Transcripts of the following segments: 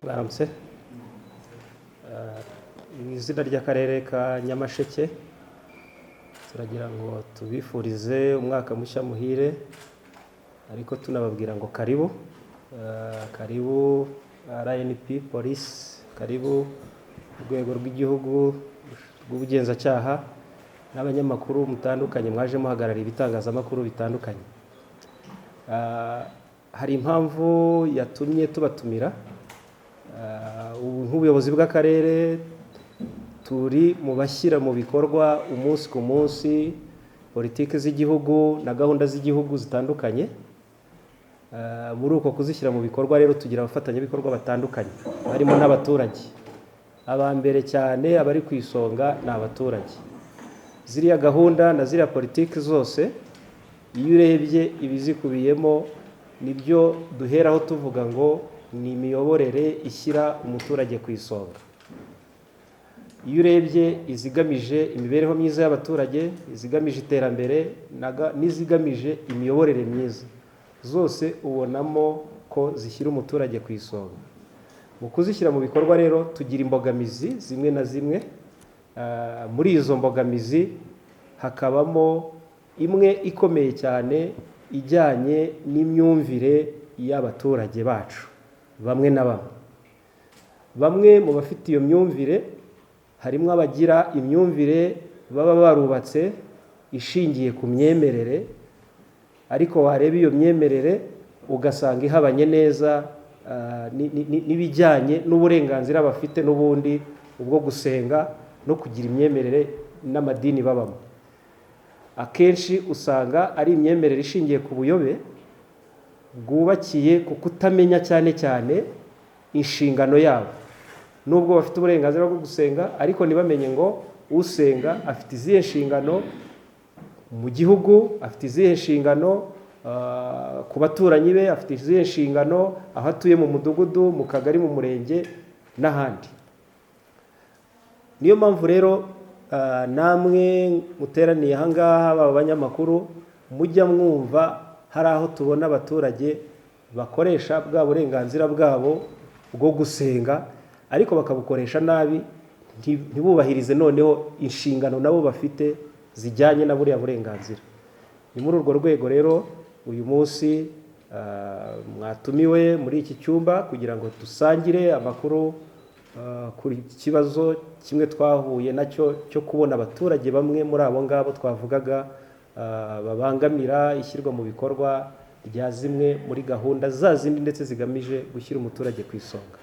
Mwaramutse. Mu izina ry'akarere ka Nyamasheke, turagira ngo tubifurize umwaka mushya muhire, ariko tunababwira ngo karibu. Karibu RNP, polisi, karibu urwego rw'igihugu rw'ubugenzacyaha n'abanyamakuru mutandukanye mwaje muhagarariye ibitangazamakuru bitandukanye. Hari impamvu yatumye tubatumira. Ubu nk'ubuyobozi bw'akarere turi mu bashyira mu bikorwa umunsi ku munsi politiki z'igihugu na gahunda z'igihugu zitandukanye. Muri uko kuzishyira mu bikorwa rero, tugira abafatanyabikorwa batandukanye harimo n'abaturage. Aba mbere cyane, abari ku isonga, ni abaturage. Ziriya gahunda na ziriya politiki zose, iyo urebye ibizikubiyemo, nibyo duheraho tuvuga ngo ni imiyoborere ishyira umuturage ku isonga. Iyo urebye izigamije imibereho myiza y'abaturage, izigamije iterambere n'izigamije imiyoborere myiza, zose ubonamo ko zishyira umuturage ku isonga. Mu kuzishyira mu bikorwa rero tugira imbogamizi zimwe na zimwe. Muri izo mbogamizi hakabamo imwe ikomeye cyane ijyanye n'imyumvire y'abaturage bacu bamwe na bamwe. Bamwe mu bafite iyo myumvire harimo abagira imyumvire baba barubatse ishingiye ku myemerere, ariko wareba iyo myemerere ugasanga ihabanye neza n'ibijyanye n'uburenganzira bafite n'ubundi ubwo gusenga no kugira imyemerere n'amadini babamo. Akenshi usanga ari imyemerere ishingiye ku buyobe bwubakiye ku kutamenya cyane cyane inshingano yabo. Nubwo bafite uburenganzira bwo gusenga, ariko ntibamenye ngo usenga afite izihe nshingano mu gihugu, afite izihe nshingano ku baturanyi be, afite izihe nshingano aho atuye mu mudugudu, mu kagari, mu murenge n'ahandi. Niyo mpamvu rero namwe muteraniye aha ngaha, baba abanyamakuru, mujya mwumva hari aho tubona abaturage bakoresha bwa burenganzira bwabo bwo gusenga, ariko bakabukoresha nabi, ntibubahirize noneho inshingano nabo bafite zijyanye na buriya burenganzira. Ni muri urwo rwego rero uyu munsi mwatumiwe muri iki cyumba kugira ngo dusangire amakuru ku kibazo kimwe twahuye nacyo cyo kubona abaturage bamwe muri abo ngabo twavugaga babangamira ishyirwa mu bikorwa rya zimwe muri gahunda za zindi ndetse zigamije gushyira umuturage ku isonga.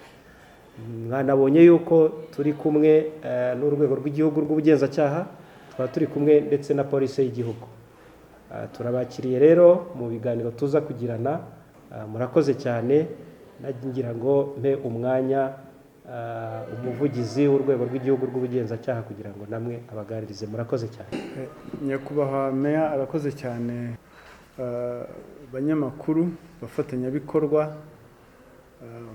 Mwanabonye yuko turi kumwe n'urwego rw'igihugu rw'ubugenzacyaha, tukaba turi kumwe ndetse na polisi y'igihugu. Turabakiriye rero mu biganiro tuza kugirana. Murakoze cyane. Nagira ngo mpe umwanya umuvugizi w'urwego rw'igihugu rw'ubugenzacyaha kugira ngo namwe abaganirize. Murakoze cyane. Nyakubahwa Meya, arakoze cyane. Banyamakuru, bafatanyabikorwa,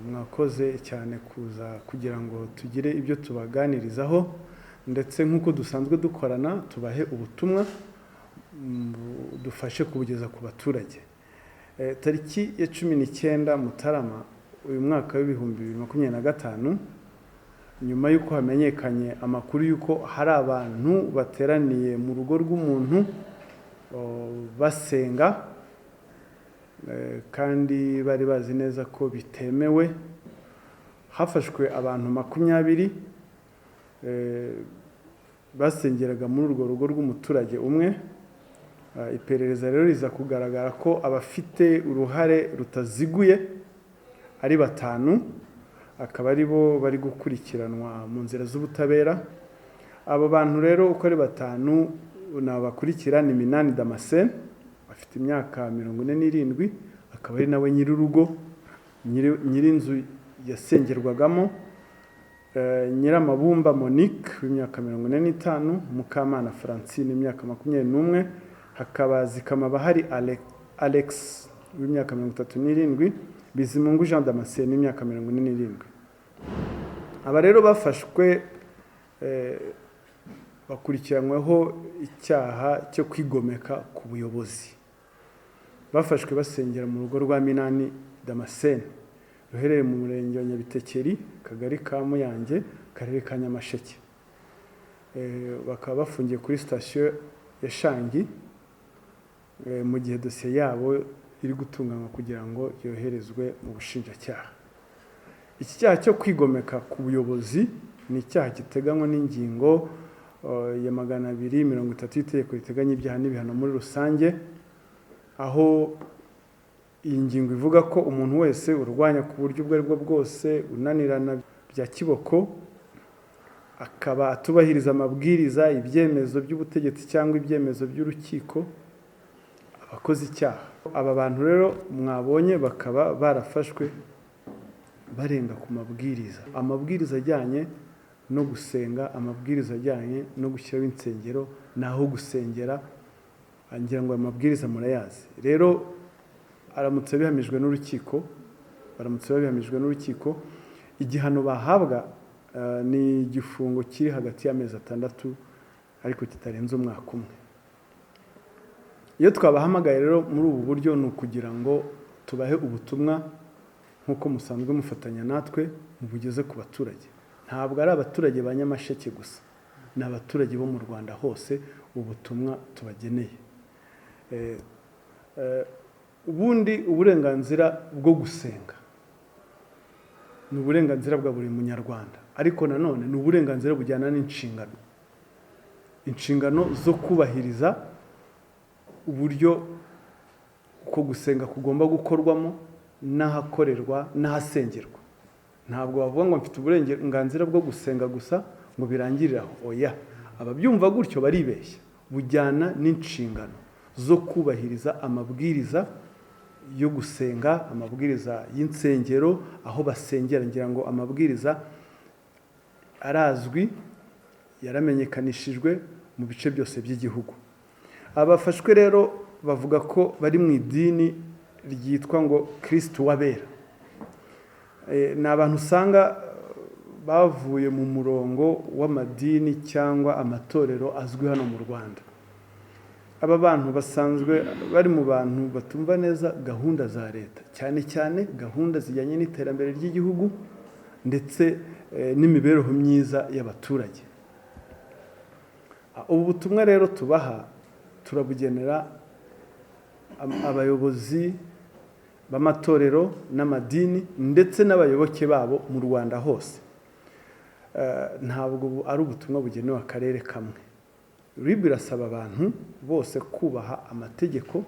mwakoze cyane kuza kugira ngo tugire ibyo tubaganirizaho, ndetse nk'uko dusanzwe dukorana tubahe ubutumwa dufashe kubugeza ku baturage. Tariki ya 19 Mutarama uyu mwaka wa 2025, nyuma y'uko hamenyekanye amakuru y'uko hari abantu bateraniye mu rugo rw'umuntu basenga, kandi bari bazi neza ko bitemewe, hafashwe abantu 20 basengeraga muri urwo rugo rw'umuturage umwe. Iperereza rero riza kugaragara ko abafite uruhare rutaziguye ari batanu, akaba ari bo bari gukurikiranwa mu nzira z'ubutabera. Abo bantu rero uko ari batanu ni abakurikira: ni Minani Damascene, afite imyaka 47, akaba ari nawe nyir'urugo, nyir'inzu yasengerwagamo. Nyiramabumba Monique w'imyaka 45, Mukamana Francine w'imyaka 21, hakaba Zikamabahari Alex w'imyaka 37, Bizimungu Jean Damascene w'imyaka 47. Aba rero bafashwe bakurikiranyweho icyaha cyo kwigomeka ku buyobozi. Bafashwe basengera mu rugo rwa Minani Damascene ruherereye mu murenge wa Nyabitekeri, Akagari ka Muyange, Akarere ka Nyamasheke. Bakaba bafungiye kuri sitasiyo ya Shangi mu gihe dosiye yabo iri gutunganywa kugira ngo yoherezwe mu bushinjacyaha. Iki cyaha cyo kwigomeka ku buyobozi ni icyaha giteganywa n'ingingo ya 230 y'itegeko riteganya ibyaha n'ibihano muri rusange, aho iyi ngingo ivuga ko umuntu wese urwanya ku buryo ubwo aribwo bwose, unanirana bya kiboko, akaba atubahiriza amabwiriza, ibyemezo by'ubutegetsi cyangwa ibyemezo by'urukiko, abakoze icyaha. Aba bantu rero mwabonye bakaba barafashwe barenga ku mabwiriza, amabwiriza ajyanye no gusenga, amabwiriza ajyanye no gushyiraho insengero n'aho gusengera. Ngira ngo aya mabwiriza murayazi. Rero aramutse bihamijwe n'urukiko, baramutse babihamijwe n'urukiko, igihano bahabwa ni igifungo kiri hagati y'amezi 6 ariko kitarenze umwaka umwe. Iyo twabahamagaye rero muri ubu buryo ni ukugira ngo tubahe ubutumwa nk'uko musanzwe mufatanya natwe mubugeze ku baturage. Ntabwo ari abaturage ba Nyamasheke gusa, ni abaturage bo mu Rwanda hose ubutumwa tubageneye. Ubundi uburenganzira bwo gusenga ni uburenganzira bwa buri munyarwanda, ariko nanone ni uburenganzira bujyana n'inshingano, inshingano zo kubahiriza uburyo uko gusenga kugomba gukorwamo n'ahakorerwa n'ahasengerwa. Ntabwo bavuga ngo mfite uburenganzira bwo gusenga gusa ngo birangirire aho, oya. Ababyumva gutyo baribeshya. Bujyana n'inshingano zo kubahiriza amabwiriza yo gusenga, amabwiriza y'insengero, aho basengera. Ngira ngo amabwiriza arazwi, yaramenyekanishijwe mu bice byose by'igihugu. Abafashwe rero bavuga ko bari mu idini ryitwa ngo Kristo w'abera. Ni abantu usanga bavuye mu murongo w'amadini cyangwa amatorero azwi hano mu Rwanda. Aba bantu basanzwe bari mu bantu batumva neza gahunda za leta, cyane cyane gahunda zijyanye n'iterambere ry'igihugu ndetse n'imibereho myiza y'abaturage. Ubu butumwa rero tubaha turabugenera abayobozi b'amatorero n'amadini ndetse n'abayoboke babo mu Rwanda hose. Ntabwo ari ubutumwa bugenewe akarere kamwe. RIB irasaba abantu bose kubaha amategeko,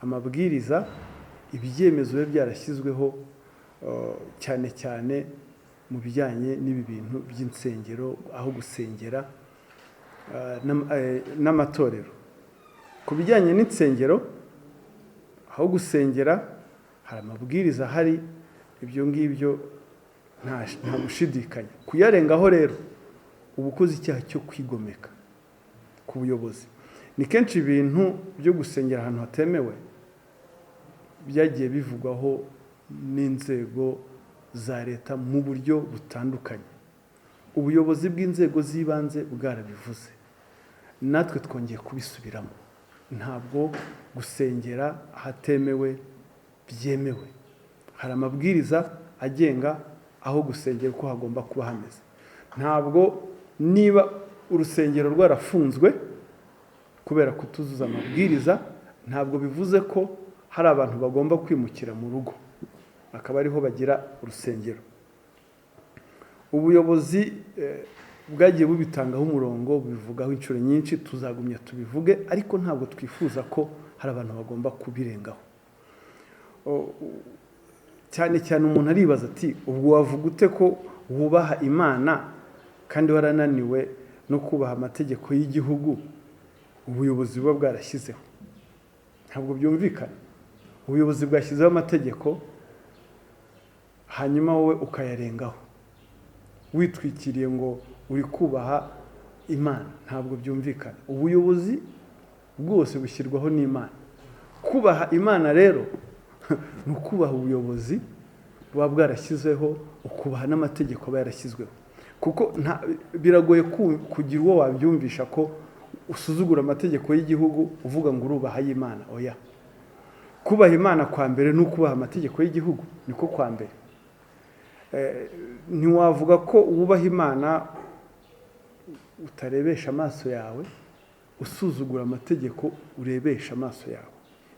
amabwiriza, ibyemezo biba byarashyizweho, cyane cyane mu bijyanye n'ibi bintu by'insengero, aho gusengera n'amatorero. Ku bijyanye n'insengero, aho gusengera hari amabwiriza ahari, ibyo ngibyo nta gushidikanya. Kuyarengaho rero uba ukoze icyaha cyo kwigomeka ku buyobozi. Ni kenshi ibintu byo gusengera ahantu hatemewe byagiye bivugwaho n'inzego za leta mu buryo butandukanye. Ubuyobozi bw'inzego z'ibanze bwarabivuze, natwe twongeye kubisubiramo. Ntabwo gusengera ahatemewe byemewe. Hari amabwiriza agenga aho gusengera uko hagomba kuba hameze. Ntabwo niba urusengero rwarafunzwe kubera kutuzuza amabwiriza, ntabwo bivuze ko hari abantu bagomba kwimukira mu rugo akaba ariho bagira urusengero. Ubuyobozi bwagiye bubitangaho umurongo, bubivugaho inshuro nyinshi, tuzagumya tubivuge, ariko ntabwo twifuza ko hari abantu bagomba kubirengaho. Cyane cyane umuntu aribaza ati ubwo wavuga ute ko wubaha Imana kandi warananiwe no kubaha amategeko y'igihugu ubuyobozi buba bwarashyizeho? Ntabwo byumvikana. Ubuyobozi bwashyizeho amategeko hanyuma wowe ukayarengaho. Witwikiriye ngo uri kubaha Imana, ntabwo byumvikana. Ubuyobozi bwose bushyirwaho n'Imana. Kubaha Imana rero ni ukubaha ubuyobozi buba bwarashyizeho, ukubaha n'amategeko aba yarashyizweho, kuko biragoye kugira uwo wabyumvisha ko usuzugura amategeko y'igihugu uvuga ngo urubaha y'Imana. Oya, kubaha Imana kwa mbere ni ukubaha amategeko y'igihugu, niko kwa mbere. Ntiwavuga ko wubaha Imana utarebesha amaso yawe, usuzugura amategeko urebesha amaso yawe.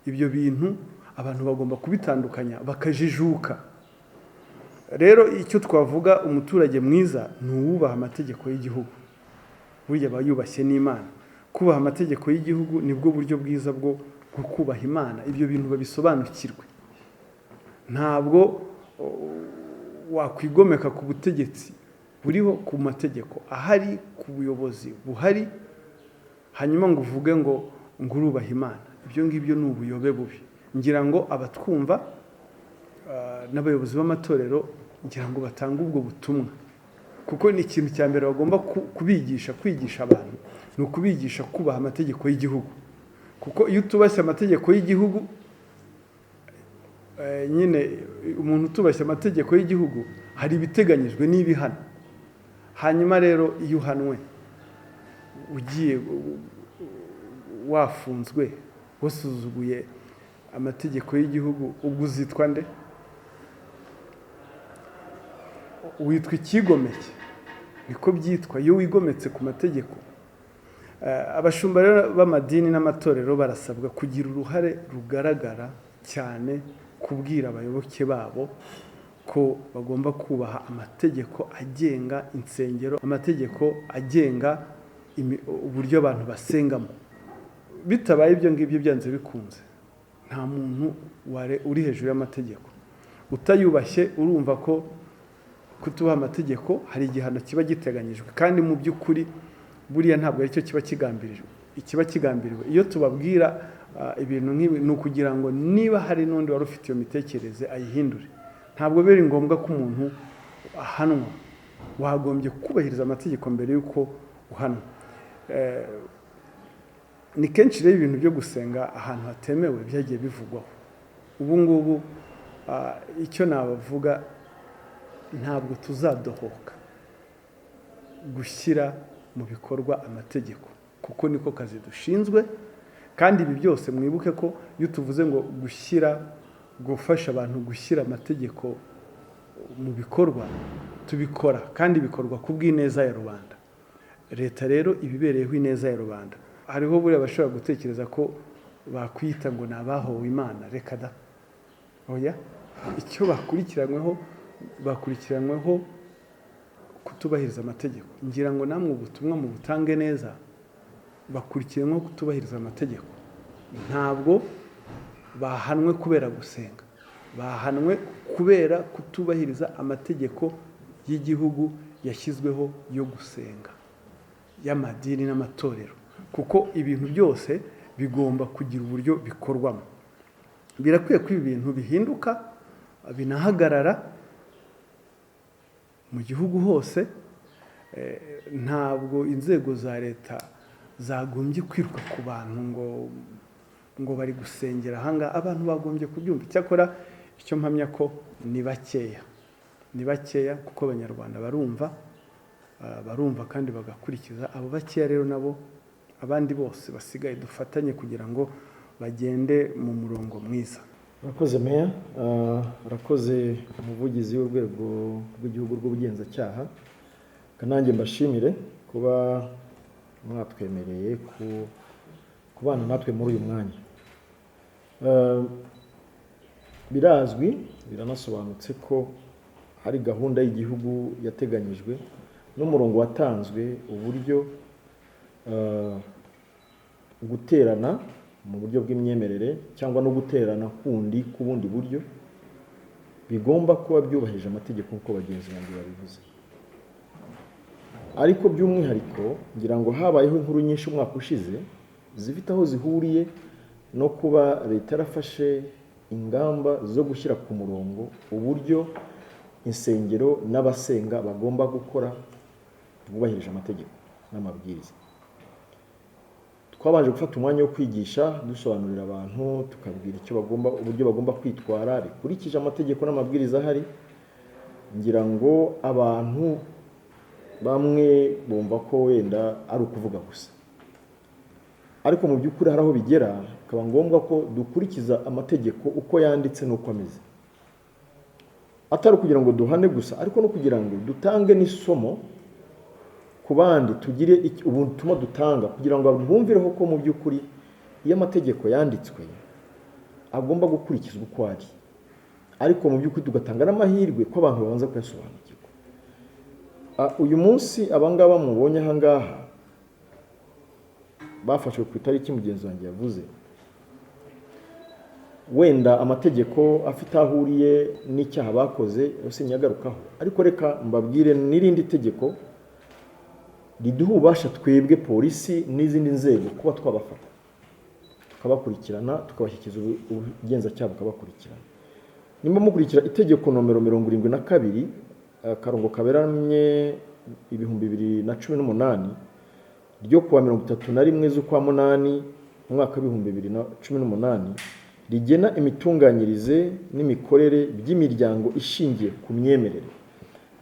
Ibyo bintu abantu bagomba kubitandukanya bakajijuka. Rero icyo twavuga, umuturage mwiza ni uwubaha amategeko y'igihugu, burya aba yubashye n'Imana. Kubaha amategeko y'igihugu nibwo buryo bwiza bwo kubaha Imana. Ibyo bintu babisobanukirwe. Ntabwo wakwigomeka ku butegetsi buriho, ku mategeko ahari, ku buyobozi buhari, hanyuma ngo uvuge ngo urubaha Imana. Ibyo ngibyo ni ubuyobe bubi. Ngira ngo abatwumva n'abayobozi b'amatorero, ngira ngo batange ubwo butumwa, kuko ni ikintu cya mbere bagomba kubigisha. Kwigisha abantu ni ukubigisha kubaha amategeko y'igihugu, kuko iyo utubashye amategeko y'igihugu, nyine umuntu utubashye amategeko y'igihugu hari ibiteganyijwe n'ibihano. Hanyuma rero iyo uhanwe, ugiye wafunzwe, wasuzuguye amategeko y'igihugu, ubwo uzitwa nde? Witwa icyigomeke, niko byitwa iyo wigometse ku mategeko. Abashumba rero b'amadini n'amatorero barasabwa kugira uruhare rugaragara cyane kubwira abayoboke babo ko bagomba kubaha amategeko agenga insengero, amategeko agenga uburyo abantu basengamo. Bitabaye ibyo ngibyo, byanze bikunze nta muntu uri hejuru y'amategeko. Utayubashye, urumva ko kutubaha amategeko hari igihano kiba giteganyijwe, kandi mu by'ukuri buriya ntabwo aricyo kiba kigambirijwe. Ikiba kigambiriwe iyo tubabwira ibintu nk'ibi ni ukugira ngo niba hari n'undi wari ufite iyo mitekerereze ayihindure. Ntabwo biri ngombwa ko umuntu ahanwa, wagombye kubahiriza amategeko mbere y'uko uhanwa. Ni kenshi rero ibintu byo gusenga ahantu hatemewe byagiye bivugwaho. Ubu ngubu icyo nabavuga, ntabwo tuzadohoka gushyira mu bikorwa amategeko, kuko niko kazi dushinzwe. Kandi ibi byose mwibuke ko iyo tuvuze ngo gufasha abantu gushyira amategeko mu bikorwa, tubikora kandi bikorwa ku bw'ineza ya rubanda. Leta rero ibibereyeho ineza ya rubanda. Hariho buriya bashobora gutekereza ko bakwita ngo ni abahowe Imana, reka da, oya. Icyo bakurikiranyweho, bakurikiranyweho kutubahiriza amategeko. Ngira ngo namwe ubutumwa mu butange neza, bakurikiranyweho kutubahiriza amategeko. Ntabwo bahanwe kubera gusenga, bahanwe kubera kutubahiriza amategeko y'igihugu yashyizweho yo gusenga, y'amadini n'amatorero, kuko ibintu byose bigomba kugira uburyo bikorwamo. Birakwiye ko ibi bintu bihinduka, binahagarara mu gihugu hose. Ntabwo inzego za leta zagombye kwiruka ku bantu ngo bari gusengera ahangaha. Abantu bagombye kubyumva. Icyakora icyo mpamya ko ni bakeya, ni bakeya, kuko Abanyarwanda barumva kandi bagakurikiza. Abo bakeya rero nabo, abandi bose basigaye dufatanye kugira ngo bagende mu murongo mwiza. Urakoze meya, urakoze umuvugizi w'urwego rw'igihugu rw'ubugenzacyaha. Nanjye mbashimire kuba mwatwemereye kubana natwe muri uyu mwanya. Birazwi, biranasobanutse ko hari gahunda y'igihugu yateganyijwe n'umurongo watanzwe, uburyo guterana mu buryo bw'imyemerere cyangwa no guterana kundi ku bundi buryo bigomba kuba byubahirije amategeko, nk'uko bagenzi banjye babivuze. Ariko by'umwihariko ngira ngo habayeho inkuru nyinshi umwaka ushize zifite aho zihuriye no kuba leta yarafashe ingamba zo gushyira ku murongo uburyo insengero n'abasenga bagomba gukora bubahirije amategeko n'amabwiriza. Twabanje gufata umwanya wo kwigisha, dusobanurira abantu, tukabwira icyo bagomba, uburyo bagomba kwitwara bikurikije amategeko n'amabwiriza ahari. Ngira ngo abantu bamwe bumva ko wenda ari ukuvuga gusa, ariko mu by'ukuri hari aho bigera bikaba ngombwa ko dukurikiza amategeko uko yanditse n'uko ameze, atari ukugira ngo duhane gusa, ariko no kugira ngo dutange n'isomo ku bandi, tugire ubutumwa dutanga kugira ngo bumvireho ko mu by'ukuri iyo amategeko yanditswe agomba gukurikizwa uko ari, ariko mu by'ukuri tugatanga n'amahirwe ko abantu babanza kuyasobanukirwa. Uyu munsi abangaba mubonye aha ngaha bafashwe ku itariki mugenzi wanjye yavuze, wenda amategeko afite aho ahuriye n'icyaha bakoze yose nyagarukaho, ariko reka mbabwire n'irindi tegeko riduha ububasha twebwe polisi n'izindi nzego kuba twabafata tukabakurikirana, tukabashyikiza ubugenzacyaha bukabakurikirana. Nimba mukurikira itegeko nomero 72 akarongo kaberamye 2018 ryo kuwa 31 z'ukwa 8 umwaka 2018 rigena imitunganyirize n'imikorere by'imiryango ishingiye ku myemerere.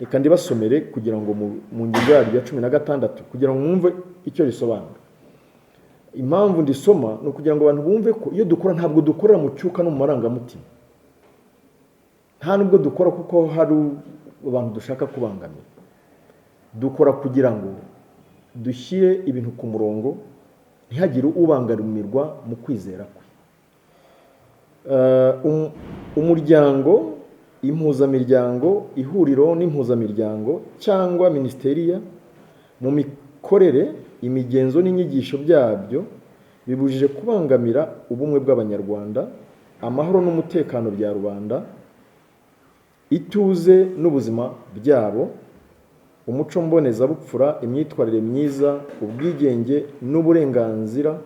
Reka ndibasomere kugira ngo mu ngingo yaryo ya 16 kugira ngo mwumve icyo risobanura. Impamvu ndisoma ni ukugira ngo abantu bumve ko iyo dukora ntabwo dukorera mu cyuka no mu marangamutima, nta nubwo dukora kuko hari abantu dushaka kubangamira. Dukora kugira ngo dushyire ibintu ku murongo, ntihagire ubangamirwa mu kwizera kwe. Umuryango, impuzamiryango, ihuriro n'impuzamiryango cyangwa ministeriya mu mikorere, imigenzo n'inyigisho byabyo bibujije kubangamira ubumwe bw'Abanyarwanda, amahoro n'umutekano bya rubanda, ituze n'ubuzima byabo, umuco mbonezabupfura, imyitwarire myiza, ubwigenge n'uburenganzira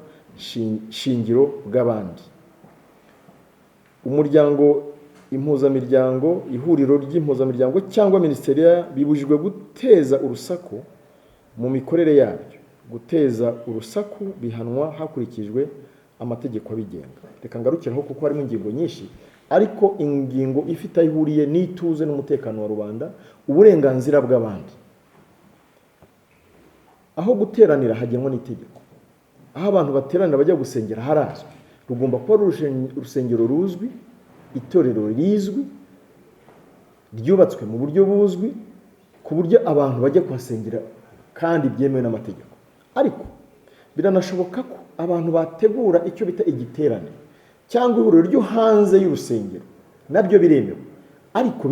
shingiro bw'abandi. Umuryango, impuzamiryango, ihuriro ry'impuzamiryango cyangwa ministeriya bibujijwe guteza urusaku mu mikorere yabyo. Guteza urusaku bihanwa hakurikijwe amategeko abigenga. Reka ngarukiraho kuko harimo ingingo nyinshi, ariko ingingo ifite aho ihuriye n'ituze n'umutekano wa rubanda, uburenganzira bw'abandi. Aho guteranira hagenwa n'itegeko. Aho abantu bateranira bajya gusengera harazwi, rugomba kuba urusengero ruzwi, itorero rizwi, ryubatswe mu buryo buzwi, ku buryo abantu bajya kuhasengera kandi byemewe n'amategeko. Ariko biranashoboka ko abantu bategura icyo bita igiterane cyangwa ihuriro ryo hanze y'urusengero, nabyo biremewe, ariko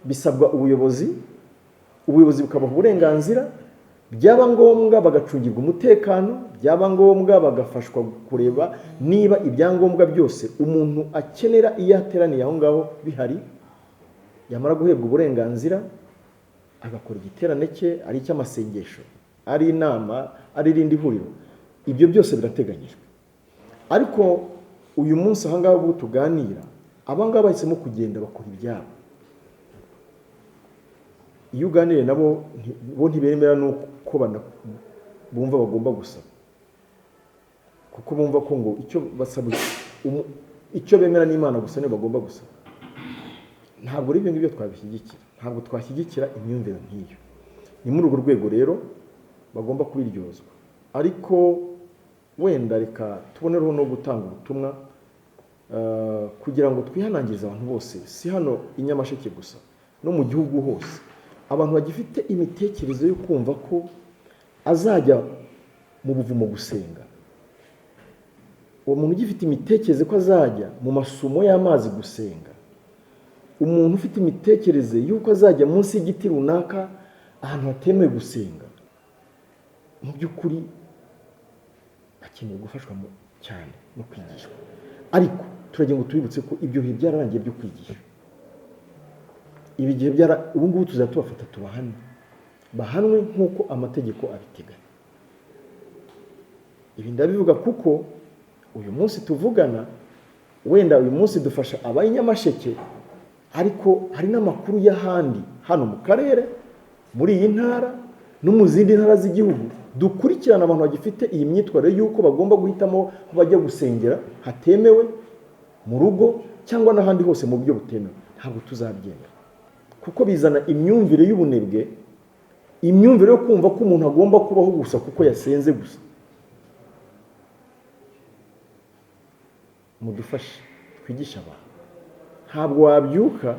bisabwa ubuyobozi, ubuyobozi bukabaha uburenganzira, byaba ngombwa bagacungirwa umutekano, byaba ngombwa bagafashwa kureba niba ibyangombwa byose umuntu akenera iyo ateraniye aho ngaho bihari. Yamara guhebwa uburenganzira agakora igiterane cye, ari icy'amasengesho, ari inama, ari irindi huriro, ibyo byose birateganyijwe. Ariko uyu munsi aha ngaha ubwo tuganira, aba ngaba bahisemo kugenda bakora ibyabo. Iyo uganiriye nabo, bo ntibemera nuko bumva bagomba gusaba, kuko bumva ko ngo icyo basaba, icyo bemera n'Imana gusa niyo bagomba gusaba. Ntabwo ari ibyo ngibyo twabishyigikira, ntabwo twashyigikira imyumvire nk'iyo. Ni muri urwo rwego rero bagomba kubiryozwa. Ariko wenda reka tubonereho no gutanga ubutumwa kugira ngo twihanangirize abantu bose, si hano i Nyamasheke gusa, no mu gihugu hose, abantu bagifite imitekerereze yo kumva ko azajya mu buvumo gusenga. Uwo muntu ugifite imitekerereze ko azajya mu masumo y'amazi gusenga, umuntu ufite imitekerereze y'uko azajya munsi y'igiti runaka ahantu hatemewe gusenga, mu by'ukuri akeneye gufashwa cyane no kwigishwa. Ariko turagira ngo tubibutse ko ibyo bihe byararangiye byo kwigisha. Ibi gihe ubu ngubu tuzajya tubafata tubahane, bahanwe nk'uko amategeko abiteganya. Ibi ndabivuga kuko uyu munsi tuvugana Wenda uyu munsi dufasha abari Nyamasheke, ariko hari n'amakuru y'ahandi hano mu karere, muri iyi ntara no mu zindi ntara z'igihugu, dukurikirana abantu bagifite iyi myitwarire y'uko bagomba guhitamo aho bajya gusengera hatemewe, mu rugo cyangwa n'ahandi hose mu buryo butemewe. Ntabwo tuzabyemera, kuko bizana imyumvire y'ubunebwe, imyumvire yo kumva ko umuntu agomba kubaho gusa kuko yasenze gusa. Mudufashe twigishe abantu. Ntabwo wabyuka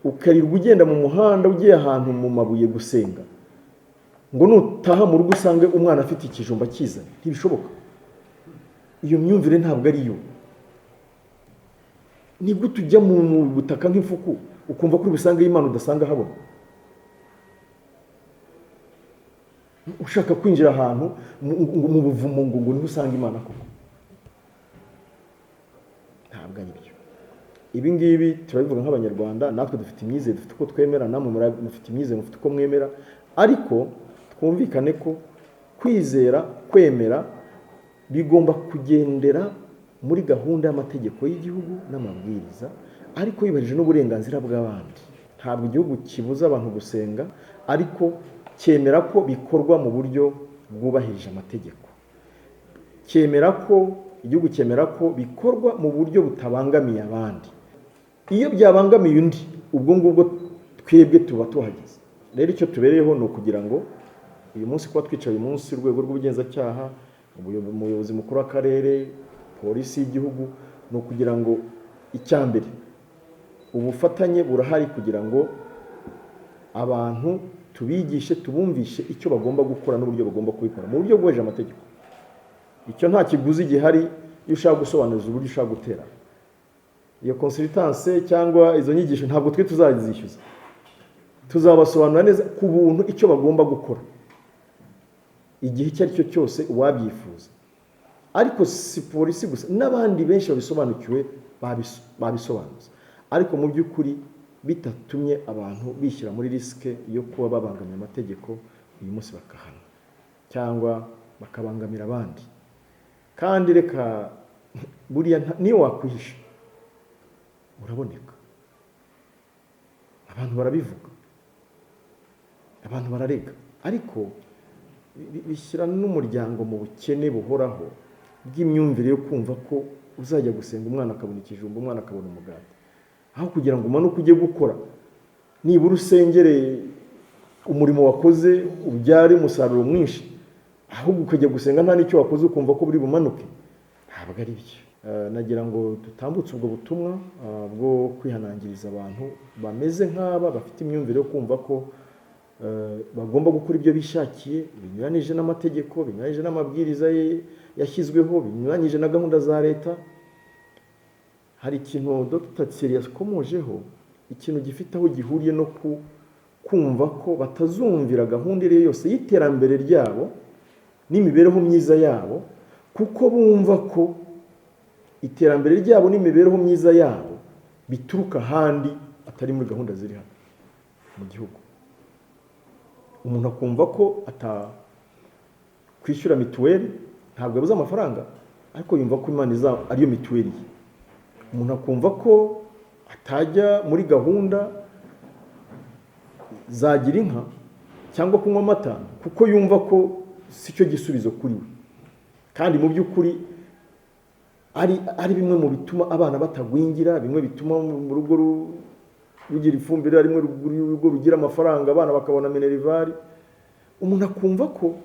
ukarirwa ugenda mu muhanda ugiye ahantu mu mabuye gusenga ngo nutaha mu rugo usange umwana afite ikijumba akizanye, ntibishoboka. Iyo myumvire ntabwo ari yo. Ni gute ujya mu butaka nk'ifuku ukumva ko uri busange Imana udasanga habona? Ushaka kwinjira ahantu mu buvumo ngo niho usanga Imana koko? Ntabwo ari byo. Ibi ngibi turabivuga nk'Abanyarwanda, natwe dufite imyizerere, dufite uko twemera, namwe mufite imyizerere, mufite uko mwemera, ariko twumvikane ko kwizera, kwemera bigomba kugendera muri gahunda y'amategeko y'igihugu n'amabwiriza, ariko yubahirije n'uburenganzira bw'abandi. Ntabwo igihugu kibuza abantu gusenga, ariko cyemera ko bikorwa mu buryo bwubahirije amategeko. Cyemera ko igihugu cyemera ko bikorwa mu buryo butabangamiye abandi. Iyo byabangamiye undi, ubwo ngubwo twebwe tuba tuhageze. Rero icyo tubereyeho ni ukugira ngo uyu munsi kuba twicaye uyu munsi, urwego rw'ubugenzacyaha, umuyobozi mukuru w'akarere, polisi y'igihugu, ni ukugira ngo icya mbere ubufatanye burahari kugira ngo abantu tubigishe, tubumvishe icyo bagomba gukora n'uburyo bagomba kubikora mu buryo bwubahirije amategeko. Icyo nta kiguzi gihari iyo ushaka gusobanuza uburyo ushaka gutera. Iyo consultance cyangwa izo nyigisho ntabwo twe tuzazishyuza, tuzabasobanurira neza ku buntu icyo bagomba gukora igihe icyo ari cyo cyose uwabyifuza. Ariko si polisi gusa, n'abandi benshi babisobanukiwe babisobanuza, ariko mu by'ukuri bitatumye abantu bishyira muri risike yo kuba babangamiye amategeko uyu munsi bakahanwa cyangwa bakabangamira abandi. Kandi reka buriya niyo wakwihisha uraboneka, abantu barabivuga, abantu bararega, ariko bishyira n'umuryango mu bukene buhoraho bw'imyumvire yo kumva ko uzajya gusenga umwana akabona ikijumba, umwana akabona umugati, aho kugira ngo umanuke ujye gukora, nibura usengere umurimo wakoze ubyare umusaruro mwinshi, ahubwo ukajya gusenga nta n'icyo wakoze ukumva ko buri bumanuke. Ntabwo ari byo. Nagira ngo dutambutse ubwo butumwa bwo kwihanangiriza abantu bameze nk'aba, bafite imyumvire yo kumva ko bagomba gukora ibyo bishakiye binyuranije n'amategeko, binyuranije n'amabwiriza yashyizweho, binyuranyije na gahunda za leta. Hari ikintu Dr. Thierry yakomojeho, ikintu gifite aho gihuriye no kumva ko batazumvira gahunda iyo yose y'iterambere ryabo n'imibereho myiza yabo, kuko bumva ko iterambere ryabo n'imibereho myiza yabo bituruka ahandi atari muri gahunda ziri hano mu gihugu. Umuntu akumva ko atakwishyura mituweli, ntabwo yabuze amafaranga, ariko yumva ko Imana ariyo mituweli ye. Umuntu akumva ko atajya muri gahunda za gira inka cyangwa kunywa amata, kuko yumva ko si cyo gisubizo kuri we. Kandi mu by'ukuri ari bimwe mu bituma abana batagwingira, bimwe bituma mu rugo rugira ifumbire, rimwe urugo rugira amafaranga, abana bakabona minerivare. Umuntu akumva ko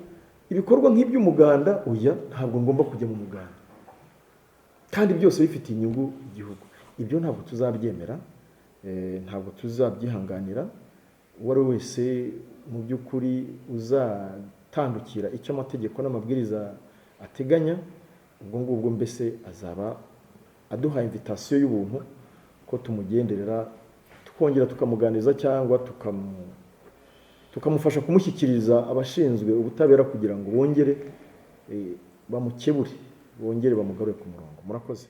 ibikorwa nk'iby'umuganda, oya ntabwo ngomba kujya mu muganda, kandi byose bifitiye inyungu igihugu. Ibyo ntabwo tuzabyemera, ntabwo tuzabyihanganira. Uwo ari we wese mu by'ukuri uzatandukira icyo amategeko n'amabwiriza ateganya, ubwo ngubwo mbese azaba aduha invitation y'ubuntu ko tumugenderera, tukongera tukamuganiriza cyangwa tukamufasha kumushyikiriza abashinzwe ubutabera kugira ngo bongere bamukebure, bongere bamugarure ku murongo. Murakoze.